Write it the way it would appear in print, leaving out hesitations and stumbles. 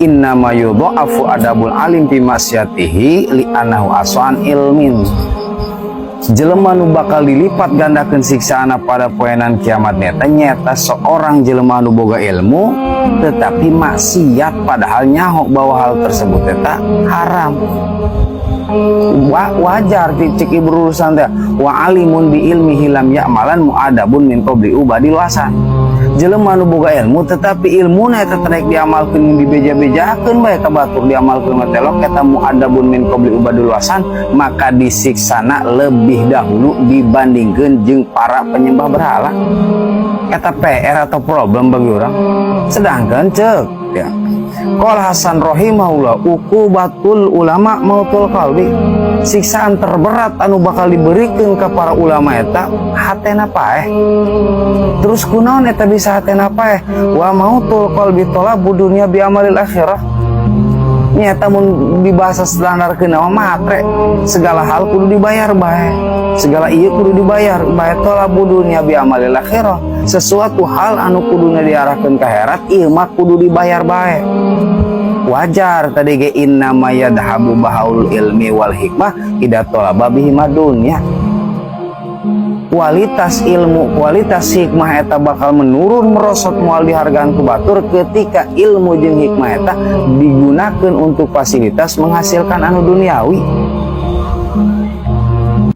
Innama yudha'afu adzabul alim fi maksiatihi li'annahu 'asha 'an ilmin. Jelema nu bakal dilipat gandakeun siksaana pada poenan kiamat neta nyata seorang jelema nu boga ilmu tetapi maksiat, padahal nyaho bahwa hal tersebut eta haram. Wajar cek ibu urusan teh, wa alimun bi ilmihi lam ya'malan mu'adzabun min qabli 'ubbadil watsan. Jelema nu boga ilmu tetapi ilmuna eta teu rek diamalkeun, dibeja-bejakeun bae ka batur, diamalkeun mah telok, eta mu'adzabun min qabli 'ubbadil watsan, maka disiksana lebih dahulu dibandingkeun jeung para penyembah berhala. Eta PR atau problem bagi orang. Sedangkan cek ya, Qala Hasan rahimahullah, uqubatul ulama mautul qalbi. Siksaan terberat anu bakal diberikan ke para ulama eta hatena paeh. Terus kunaon eta bisa hatena paeh? Wa mautul qalbi talabu dunya bi amalil akhirah. Nyata mun dibahasa standar ke nama matre, segala hal kudu dibayar bae, segala iya kudu dibayar bae. Talabu dunya bi amalil akhirah, sesuatu hal anu kuduna diarahkan ke akhirat, ieu mah kudu dibayar bae. Wajar tadi ge, innama yadhabu bahaul ilmi wal hikmah idza talaba bihi dunya. Kualitas ilmu, kualitas hikmah eta bakal menurun, merosot, moal dihargaan ku batur ketika ilmu jeung hikmah eta digunakan untuk fasilitas menghasilkan anu duniawi.